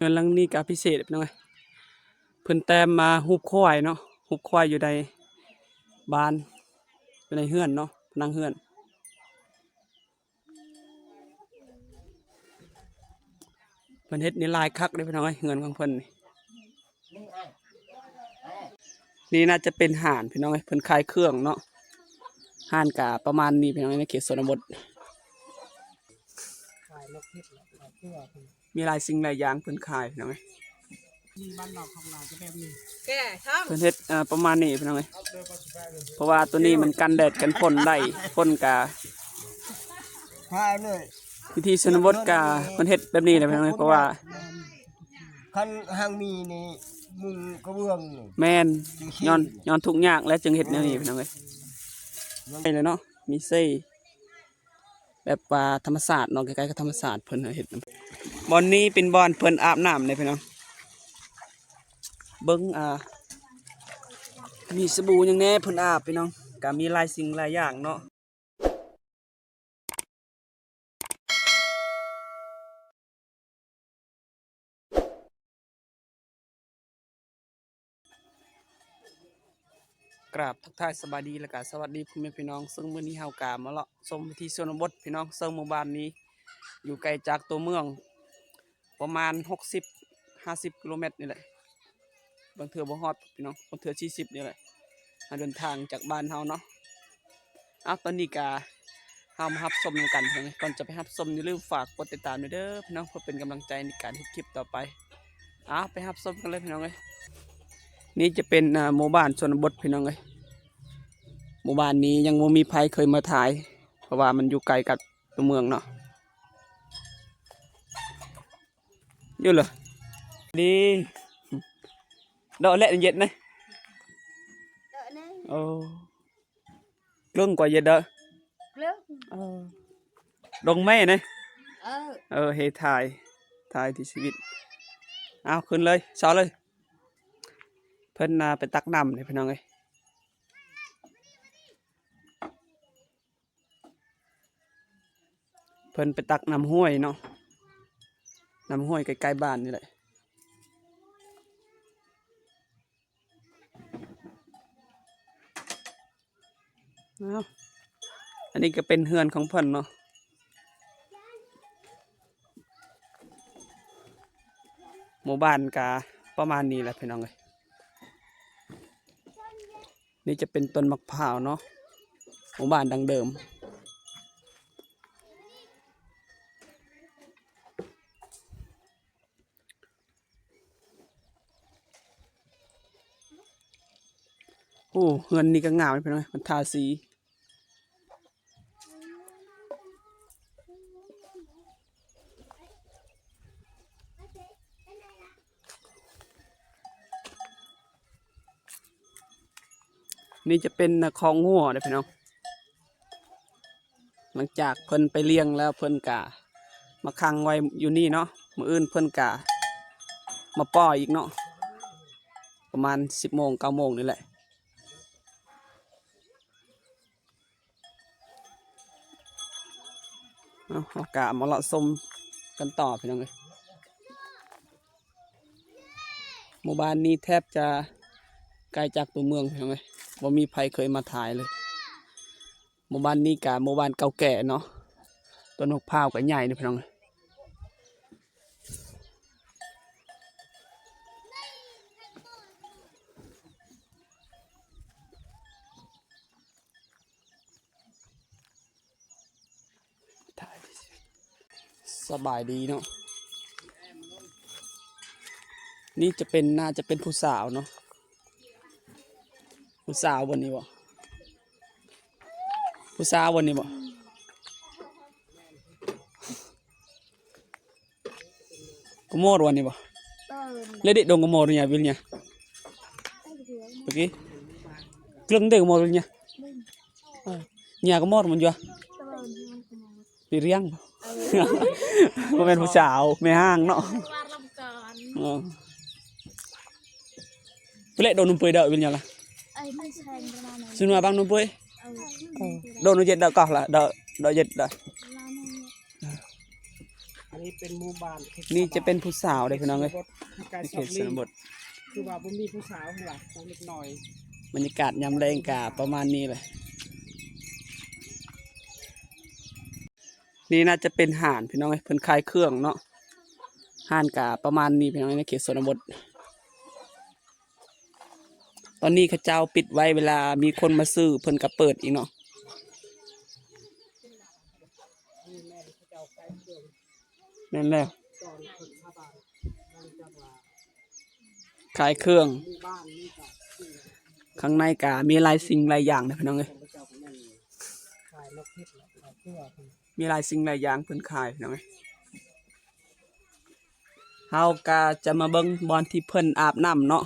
ເຮືອນຫຼັງນີ້ກໍພິເສດ ພີ່ນ້ອງເອີຍ ເພິ່ນແຕ້ມມາຮູບຄວາຍເນາະ ຮູບຄວາຍຢູ່ໃນບ້ານ ຢູ່ໃນເຮືອນເນາະ ພະນັງເຮືອນ. ເພິ່ນເຮັດນີ້ຫຼາຍຄັກເດ້ ພີ່ນ້ອງເອີຍ ເຮືອນຂອງເພິ່ນນີ້. ນີ້ໜ້າຈະເປັນຮ້ານ ພີ່ນ້ອງເອີຍ ເພິ່ນຂາຍເຄື່ອງເນາະ. ຮ້ານກະປະມານນີ້ ພີ່ນ້ອງເອີຍ ໃນເຂດຊົນນະບົດ ມີຫຼາຍສິ່ງຫຼາຍຢ່າງເພິ່ນຂາຍ ພີ່ນ້ອງເອີຍ. ເພິ່ນເຮັດ ເອີ ປະມານນີ້ ພີ່ນ້ອງເອີຍ ເພາະວ່າໂຕນີ້ມັນກັນແດດກັນຝົນໄດ້ ຝົນກະ ຂາຍເລີຍ ວິຖີຊົນນະບົດກະເພິ່ນເຮັດແບບນີ້ແຫຼະ ພີ່ນ້ອງເອີຍ ເພາະວ່າ ຄັນຫາກມີນີ້ ມຸງກະເບື້ອງນີ້ ແມ່ນ ຍ້ອນ ຍ້ອນທຸກຍາກແລ້ວຈຶ່ງເຮັດແນວນີ້ ພີ່ນ້ອງເອີຍ. ໄດ້ແລ້ວເນາະ ມີເຊ ແບບວ່າທຳມະຊາດເນາະ ໃກ້ໆກັບທຳມະຊາດ ເພິ່ນເຮັດ. ບ່ອນນີ້ເປັນບ່ອນເພິ່ນອາບນ້ຳເດ້ ພີ່ນ້ອງ. ເບິ່ງ ອ່າ ມີສະບູຫຍັງແດ່ເພິ່ນອາບ ພີ່ນ້ອງ ກະມີຫຼາຍສິ່ງຫຼາຍຢ່າງເນາະ. ກາບທັກທາຍສະບາຍດີ ແລະກະສະຫວັດດີພໍ່ແມ່ພີ່ນ້ອງ. ເຊິ່ງມື້ນີ້ເຮົາກະມາເລາະຊົມວິຖີຊົນນະບົດ ພີ່ນ້ອງ. ເຊິ່ງໝູ່ບ້ານນີ້ຢູ່ໄກຈາກຕົວເມືອງປະມານຫົກສິບ ຫ້າສິບກິໂລແມັດນີ້ແຫຼະ ບາງເທື່ອບໍ່ຮອດ ພີ່ນ້ອງ ບາງເທື່ອສີ່ສິບນີ້ແຫຼະ ເຮົາເດີນທາງຈາກບ້ານເຮົາເນາະ. ເອົາ ຕອນນີ້ກະ ເຮົາມາຮັບຊົມນຳກັນ ພີ່ນ້ອງເອີຍ. ກ່ອນຈະໄປຮັບຊົມ ຢ່າລືມຝາກກົດຕິດຕາມເດີ ພີ່ນ້ອງ ເພື່ອເປັນກຳລັງໃຈໃນການເຮັດຄລິບຕໍ່ໄປ. ເອົາ ໄປຮັບຊົມກັນເລີຍ ພີ່ນ້ອງເອີຍ. ນີ້ຈະເປັນ ອ່າ ໝູ່ບ້ານຊົນນະບົດ ພີ່ນ້ອງເອີຍ. ໝູ່ບ້ານນີ້ຍັງບໍ່ມີໃຜເຄີຍມາຖ່າຍ ເພາະວ່າມັນຢູ່ໄກກັບຕົວເມືອງເນາະ. ຢູ່ເລີຍ ດີ ດອກແລະເຢັດນະ ເອີ ເກິ່ງກວ່າເຢັດເດີ ເກິ່ງ ເອີ ດົງແມ່ນະ ເອີ ເອີ ເຮັດຖ່າຍ ຖ່າຍທີ່ຊີວິດ. ເອົາ ຂຶ້ນເລີຍ ຊອເລີຍ. ເພິ່ນນະໄປຕັກນ້ຳເດ້ ພີ່ນ້ອງເອີຍ. ເພິ່ນໄປຕັກນ້ຳຫ້ວຍເນາະ ນ້ຳຫ້ວຍໃກ້ໆບ້ານນີ້ແຫຼະ. ເອົາ ອັນນີ້ກໍເປັນເຮືອນຂອງເພິ່ນເນາະ. ໝູ່ບ້ານກະປະມານນີ້ແຫຼະ ພີ່ນ້ອງເອີຍ. ນີ້ຈະເປັນຕົ້ນໝາກພ້າວເນາະ ຂອງບ້ານດັ້ງເດີມ. ໂອ້ ເຮືອນນີ້ກໍງາມ ພີ່ນ້ອງເອີຍ ມັນທາສີ. ນີ້ຈະເປັນຄອກງົວເດ້ ພີ່ນ້ອງ. ຫຼັງຈາກເພິ່ນໄປລ້ຽງແລ້ວ ເພິ່ນກະມາຂັງໄວ້ຢູ່ນີ້ເນາະ. ມື້ອື່ນເພິ່ນກະມາປ່ອຍອີກເນາະ ປະມານສິບໂມງ ເກົ້າໂມງນີ້ແຫຼະ. ເອົາ ເຮົາກະມາເລາະຊົມກັນຕໍ່ ພີ່ນ້ອງເອີຍ. ໝູ່ບ້ານນີ້ແທບຈະໄກຈາກຕົວເມືອງ ພີ່ນ້ອງເອີຍ ບໍ່ມີໃຜເຄີຍມາຖ່າຍເລີຍ. ໝູ່ບ້ານນີ້ກະໝູ່ບ້ານເກົ່າແກ່ເນາະ ຕົ້ນໝາກພ້າວກະໃຫຍ່ເດ້ ພີ່ນ້ອງເອີຍ. ສະບາຍດີເນາະ. ນີ້ຈະເປັນ ໜ້າຈະເປັນຜູ້ສາວເນາະ. ຜູ້ສາວບ່ອນນີ້ບໍ່? ຜູ້ສາວບ່ອນນີ້ບໍ່? ກະມໍດວັນນີ້ບໍ່? ເລີເດດດົງກະມໍດຍາວິລຍາ ປະກີ ເກິ່ງເດກະມໍດວິລຍາ ຍາກະມໍດມັນຢູ່ ປີຣຽງ ບໍ່ແມ່ນຜູ້ສາວ ແມ່ຮ້າງເນາະ. ເອີ ປະເລດໂດນນຸມເປີຍເດີວິນຍາລະ ຊຸນມາບັງນຸມເປີຍ ໂດນເຈັດເດີກອລະ ເດີເຈັດເດີ. ນີ້ເປັນໝູ່ບ້ານເຂດ ນີ້ຈະເປັນຜູ້ສາວເດ້ພີ່ນ້ອງເອີຍ ໃນເຂດຊົນນະບົດ ຄືວ່າບໍ່ມີຜູ້ສາວ ຄືວ່າເດັກນ້ອຍ. ບັນຍາກາດຍາມແລງກະປະມານນີ້ແຫຼະ. ນີ້ໜ້າຈະເປັນຮ້ານພີ່ນ້ອງເອີຍ ເພິ່ນຂາຍເຄື່ອງເນາະ ຮ້ານກະປະມານນີ້ພີ່ນ້ອງເອີຍ ໃນເຂດຊົນນະບົດ. ຕອນນີ້ເຂົາເຈົ້າປິດໄວ້ ເວລາມີຄົນມາຊື້ເພິ່ນກໍເປີດອີກເນາະ. ແມ່ນແລ້ວ ຂາຍເຄື່ອງ ຂ້າງໃນກະມີຫຼາຍສິ່ງຫຼາຍຢ່າງເດ້ພີ່ນ້ອງເອີຍ ມີຫຼາຍສິ່ງຫຼາຍຢ່າງເພິ່ນຂາຍພີ່ນ້ອງເອີຍ. ເຮົາກະຈະມາເບິ່ງບ່ອນທີ່ເພິ່ນອາບນ້ຳເນາະ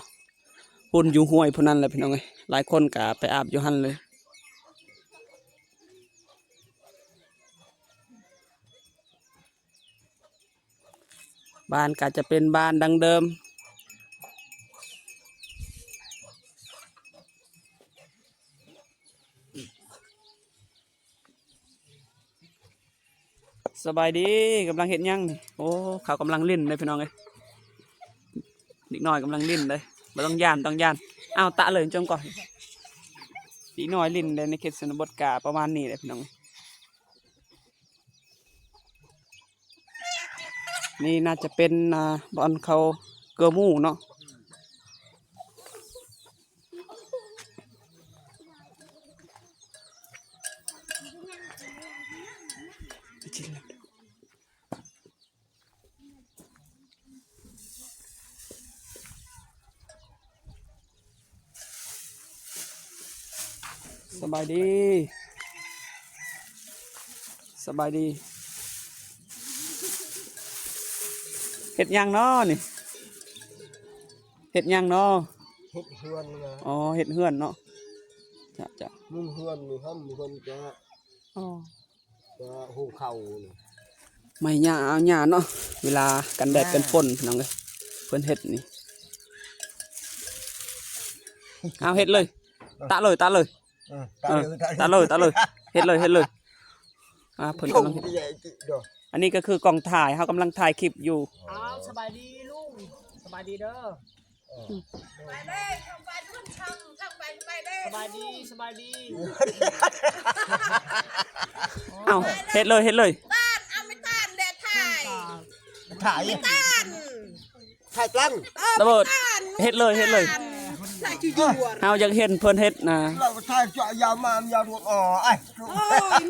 ພຸ້ນຢູ່ຫ້ວຍພຸ້ນນັ້ນແຫຼະພີ່ນ້ອງເອີຍ ຫຼາຍຄົນກະໄປອາບຢູ່ຫັ້ນເລີຍ. ບ້ານກະຈະເປັນບ້ານດັ້ງເດີມ. ສະບາຍດີ ກຳລັງເຮັດຫຍັງນີ້? ໂອ້ ເຂົາກຳລັງຫຼິ້ນເດ້ພີ່ນ້ອງເອີຍ ເດັກນ້ອຍກຳລັງຫຼິ້ນເດ້ ບໍ່ຕ້ອງຢ້ານ ຕ້ອງຢ້ານ. ອ້າວ ຕະເລີຍຈົງກ່ອນ ເດັກນ້ອຍຫຼິ້ນເດ້ ໃນເຂດຊົນນະບົດກະປະມານນີ້ແຫຼະພີ່ນ້ອງ. ນີ້ໜ້າຈະເປັນ ອ່າ ບ່ອນເຂົາເກືອໝູເນາະ. ສະບາຍດີ ສະບາຍດີ ເຮັດຫຍັງເນາະນີ້? ເຮັດຫຍັງເນາະ? ເຮັດເຮືອນນະ. ອໍ ເຮັດເຮືອນເນາະ. ຈ້ະ ຈ້ະ ມຸງເຮືອນນີ້ ຫຳເຮືອນກະ ອໍ ກະຫຸງເຂົ້ານີ້ ໄມ້ຫຍ້າເອົາຫຍ້າເນາະ ເວລາກັນແດດກັນຝົນພີ່ນ້ອງເອີຍ ເພິ່ນເຮັດນີ້. ເອົາເຮັດເລີຍ ຕະເລີຍ ຕະເລີຍ ເອີ ຕະເລີຍ ຕະເລີຍ ເຮັດເລີຍ ເຮັດເລີຍ. ອ່າ ເພິ່ນກຳລັງເຮັດ ອັນນີ້ກໍຄືກອງຖ່າຍ ເຮົາກຳລັງຖ່າຍຄລິບຢູ່. ອ້າວ ສະບາຍດີລຸງ ສະບາຍດີເດີ. ສະບາຍດີ ສະບາຍດີ ສະບາຍດີ. ເອົ້າ ເຮັດເລີຍ ເຮັດເລີຍ ຕານ ເອົາໄມ້ຕານແດ່ຖ່າຍ ຖ່າຍ ໄມ້ຕານ ຖ່າຍກະລັງ ລະເບີດ ເຮັດເລີຍ ເຮັດເລີຍ. ເຮົາຢາກເຫັນເພິ່ນເຮັດນະ ລະຖ່າຍຈະຢາມາ ຢາລົດ ອໍ ໄອ້ ໂອ້ຍ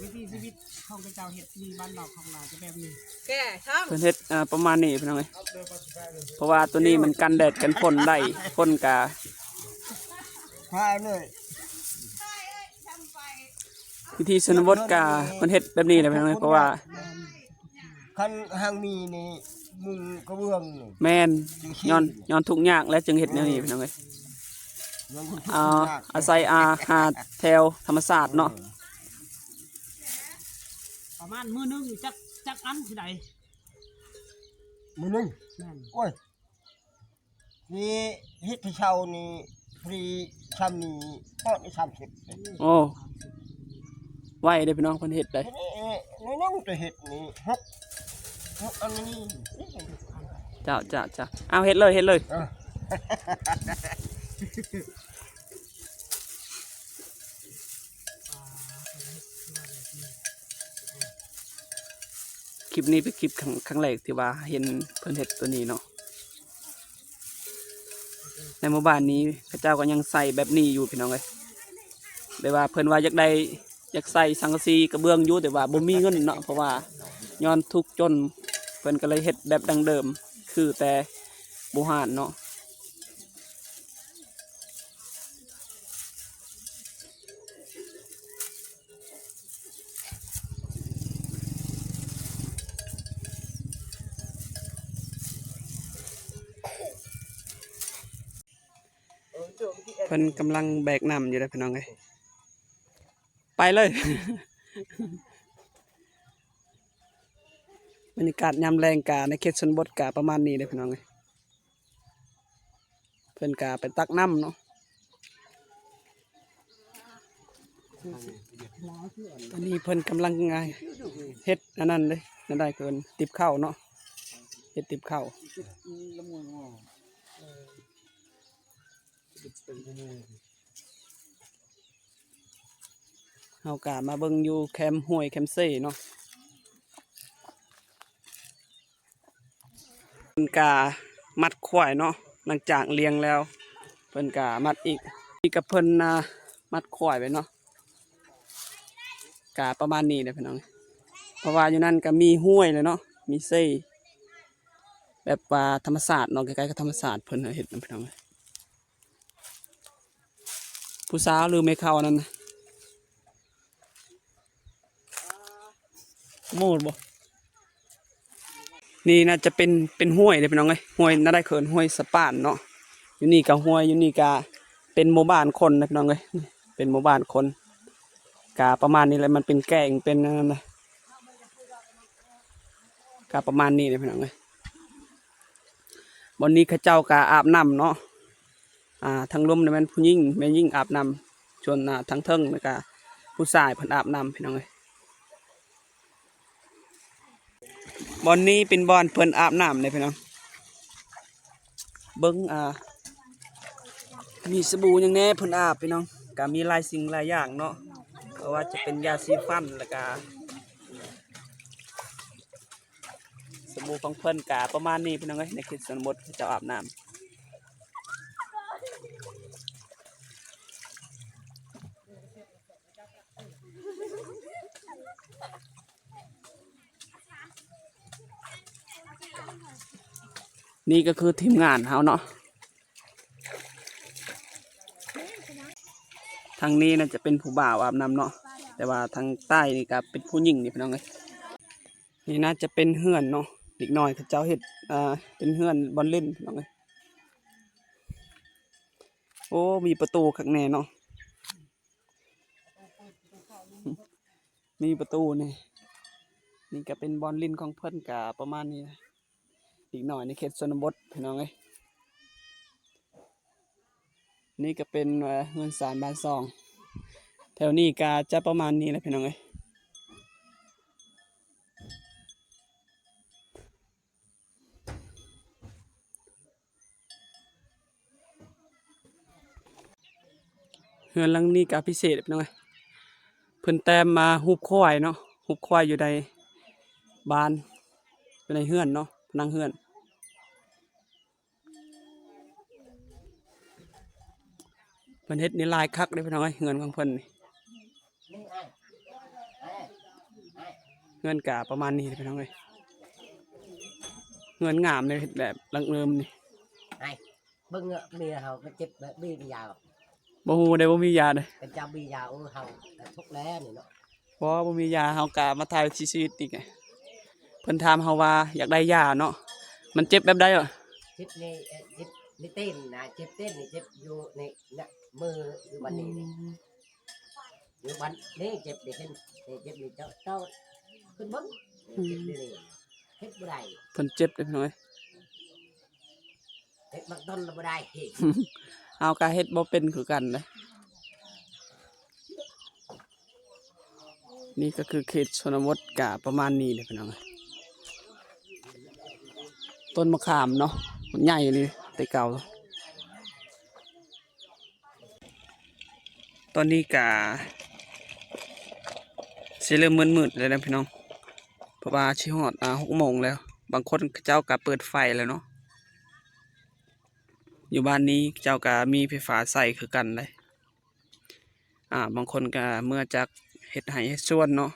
ວິຖີຊີວິດຂອງເຂົາເຈົ້າເຮັດ ມີບ້ານນອກຂອງລາວຈະແບບນີ້ ແກ່ຊ່ອງ ເພິ່ນເຮັດ ອ່າ ປະມານນີ້ພີ່ນ້ອງເອີຍ ເພາະວ່າໂຕນີ້ມັນກັນແດດກັນຝົນໄດ້ ຝົນກະ ວິຖີຊົນນະບົດກະເພິ່ນເຮັດແບບນີ້ແຫຼະພີ່ນ້ອງເອີຍ ເພາະວ່າ ຄັນຫາກມີນີ້ ມຸງກະເບື້ອງນີ້ ແມ່ນ ຍ້ອນ ຍ້ອນທຸກຍາກແລ້ວຈຶ່ງເຮັດແນວນີ້ພີ່ນ້ອງເອີຍ ອາໄສອາຫາແຖວທຳມະຊາດເນາະ. ປະມານມື້ໜຶ່ງຈັກ ຈັກອັນຊິໄດ້? ມື້ໜຶ່ງ ແມ່ນ ໂອ້ຍ ນີ້ເຮັດແຕ່ເຊົ້ານີ້ ພໍດີຊ່ຳນີ້ ຮອດສາມສິບ. ໂອ້ ໄວເດ້ພີ່ນ້ອງ ເພິ່ນເຮັດໄດ້ ເຮັດນີ້ ໜ້ອຍໜຶ່ງແຕ່ເຮັດນີ້ ຫົກ ຫົກອັນນີ້. ເຈົ້າ ເຈົ້າ ເຈົ້າ ເອົາເຮັດເລີຍ ເຮັດເລີຍ ເອີ. ຄລິບນີ້ເປັນຄລິບຄັ້ງ ຄັ້ງແລກທີ່ວ່າເຫັນເພິ່ນເຮັດໂຕນີ້ເນາະ ໃນໝູ່ບ້ານນີ້ເຂົາເຈົ້າກໍຍັງໃສ່ແບບນີ້ຢູ່ພີ່ນ້ອງເອີຍ ແບບວ່າເພິ່ນວ່າຢາກໄດ້ ຢາກໃສ່ສັງກະສີກະເບື້ອງຢູ່ ແຕ່ວ່າບໍ່ມີເງິນເນາະ ເພາະວ່າຍ້ອນທຸກຈົນ ເພິ່ນກໍເລີຍເຮັດແບບດັ້ງເດີມ ຄືແຕ່ບູຮານເນາະ. ເພິ່ນກຳລັງແບກນ້ຳຢູ່ເດີພີ່ນ້ອງເອີຍ ໄປເລີຍ. ບັນຍາກາດຍາມແລງກະໃນເຂດຊົນນະບົດກະປະມານນີ້ເດີພີ່ນ້ອງເອີຍ. ເພິ່ນກະໄປຕັກນ້ຳເນາະ. ຕອນນີ້ເພິ່ນກຳລັງ ອ່າ ເຮັດອັນນັ້ນເດ້ ແນວໃດເອີ້ນ ຕິບເຂົ້າເນາະ ເຮັດຕິບເຂົ້າ. ເຮົາກະມາເບິ່ງຢູ່ແຄມຫ້ວຍແຄມເຊເນາະ. ເພິ່ນກະມັດຄວາຍເນາະ ຫຼັງຈາກລ້ຽງແລ້ວ ເພິ່ນກະມັດອີກ. ນີ້ກະເພິ່ນ ອ່າ ມັດຄວາຍໄວ້ເນາະ ກະປະມານນີ້ແຫຼະພີ່ນ້ອງ. ເພາະວ່າຢູ່ນັ້ນກະມີຫ້ວຍແຫຼະເນາະ ມີເຊ ແບບວ່າທຳມະຊາດເນາະ ໃກ້ໆກັບທຳມະຊາດ ເພິ່ນເຮັດນຳພີ່ນ້ອງ. ຜູ້ສາວຫຼືແມ່ເຖົ້າອັນນັ້ນນະ ໝູດບໍ່? ນີ້ໜ້າຈະເປັນ ເປັນຫ້ວຍເດ້ພີ່ນ້ອງເອີຍ ຫ້ວຍໜ້າໄດ້ເອີ້ນຫ້ວຍສະປານເນາະ. ຢູ່ນີ້ກະຫ້ວຍ ຢູ່ນີ້ກະເປັນໝູ່ບ້ານຄົນນະພີ່ນ້ອງເອີຍ ເປັນໝູ່ບ້ານຄົນ ກະປະມານນີ້ແຫຼະ ມັນເປັນແກ້ງເປັນອັນນັ້ນນະ ກະປະມານນີ້ແຫຼະພີ່ນ້ອງເອີຍ. ບ່ອນນີ້ເຂົາເຈົ້າກະອາບນ້ຳເນາະ ອ່າ ທາງລຸ່ມນີ້ແມ່ນຜູ້ຍິງ ແມ່ຍິງອາບນ້ຳ ສ່ວນ ອ່າ ທາງເທິງນີ້ກະຜູ້ຊາຍເພິ່ນອາບນ້ຳພີ່ນ້ອງເອີຍ. ບ່ອນນີ້ເປັນບ່ອນເພິ່ນອາບນ້ຳເດ້ພີ່ນ້ອງ ເບິ່ງ ອ່າ ມີສະບູຫຍັງແດ່ເພິ່ນອາບພີ່ນ້ອງ ກະມີຫຼາຍສິ່ງຫຼາຍຢ່າງເນາະ ບໍ່ວ່າຈະເປັນຢາສີຟັນ ແລ້ວກະ ສະບູຂອງເພິ່ນກະປະມານນີ້ພີ່ນ້ອງເອີຍ ໃນເຂດຊົນນະບົດເຂົາເຈົ້າອາບນ້ຳ. ນີ້ກະຄືທີມງານເຮົາເນາະ. ທາງນີ້ໜ້າຈະເປັນຜູ້ບ່າວອາບນ້ຳເນາະ ແຕ່ວ່າທາງໃຕ້ນີ້ກະເປັນຜູ້ຍິງນີ້ພີ່ນ້ອງເອີຍ. ນີ້ໜ້າຈະເປັນເຮືອນເນາະ ເດັກນ້ອຍເຂົາເຈົ້າເຮັດ ເປັນເຮືອນບ່ອນຫຼິ້ນພີ່ນ້ອງເອີຍ. ໂອ້ ມີປະຕູຄັກແນ່ເນາະ ມີປະຕູນີ້. ນີ້ກະເປັນບ່ອນຫຼິ້ນຂອງເພິ່ນ ກະປະມານນີ້ ເດັກນ້ອຍໃນເຂດຊົນນະບົດພີ່ນ້ອງເອີຍ. ນີ້ກະເປັນ ເອີ ເຮືອນຊານບ້ານຊ່ອງ ແຖວນີ້ກະຈະປະມານນີ້ແຫຼະພີ່ນ້ອງເອີຍ. ເຮືອນຫຼັງນີ້ກະພິເສດພີ່ນ້ອງເອີຍ ເພິ່ນແຕ້ມມາຮູບຄວາຍເນາະ ຮູບຄວາຍຢູ່ໃນບ້ານ ຢູ່ໃນເຮືອນເນາະ ຜະໜັງເຮືອນ. ເພິ່ນເຮັດນີ້ຫຼາຍຄັກເດ້ພີ່ນ້ອງເອີຍ ເຮືອນຂອງເພິ່ນນີ້. ເຮືອນກະປະມານນີ້ແຫຼະພີ່ນ້ອງເອີຍ ເຮືອນງາມເດ້ ເຮັດແບບດັ້ງເດີມນີ້. ໄອ້ ເບິ່ງເມຍເຮົາມັນເຈັບແບບມີຢາ ບໍ່ຮູ້ເດ້ ບໍ່ມີຢາເດ້ ເປັນເຈົ້າມີຢາ ໂອ້ ເຮົາກະທຸກແລ້ວນີ້ເນາະ. ບໍ່ ບໍ່ມີຢາ ເຮົາກະມາຖ່າຍວິຖີຊີວິດນີ້. ເພິ່ນຖາມເຮົາວ່າຢາກໄດ້ຢາເນາະ ມັນເຈັບແບບໃດຫວາ? ເຈັບໃນ ເອີ ເຈັບໃນຕີນນະ ເຈັບຕີນນີ້ ເຈັບຢູ່ໃນນະ ມືຢູ່ບັດນີ້ນີ້ ອືມ ຢູ່ບັດນີ້ເຈັບນີ້ ເຫັນ ເຈັບນີ້ ເຈົ້າ ເຈົ້າຂຶ້ນເບິ່ງ ອືມ ເຈັບຢູ່ນີ້ ເຮັດບໍ່ໄດ້ ເພິ່ນເຈັບເດ້ພີ່ນ້ອງເອີຍ. ເຮັດບັກຕົ້ນລະບໍ່ໄດ້ ເຮົາກະເຮັດບໍ່ເປັນຄືກັນເດ້. ນີ້ກະຄືເຂດຊົນນະບົດກະປະມານນີ້ແຫຼະພີ່ນ້ອງເອີຍ. ຕົ້ນມະຂາມເນາະ ມັນໃຫຍ່ອີ່ຫຼີແຕ່ເກົ່າ. ຕອນນີ້ກະຊິເລີ່ມມືດໆແລ້ວນະພີ່ນ້ອງ ເພາະວ່າຊິຮອດ ອ່າ ຫົກໂມງແລ້ວ. ບາງຄົນເຂົາເຈົ້າກະເປີດໄຟແລ້ວເນາະ. ຢູ່ບ້ານນີ້ເຂົາເຈົ້າກະມີໄຟຟ້າໃຊ້ຄືກັນເດ້. ອ່າ ບາງຄົນກະເມືອຈາກເຮັດໄຮ່ເຮັດສວນເນາະ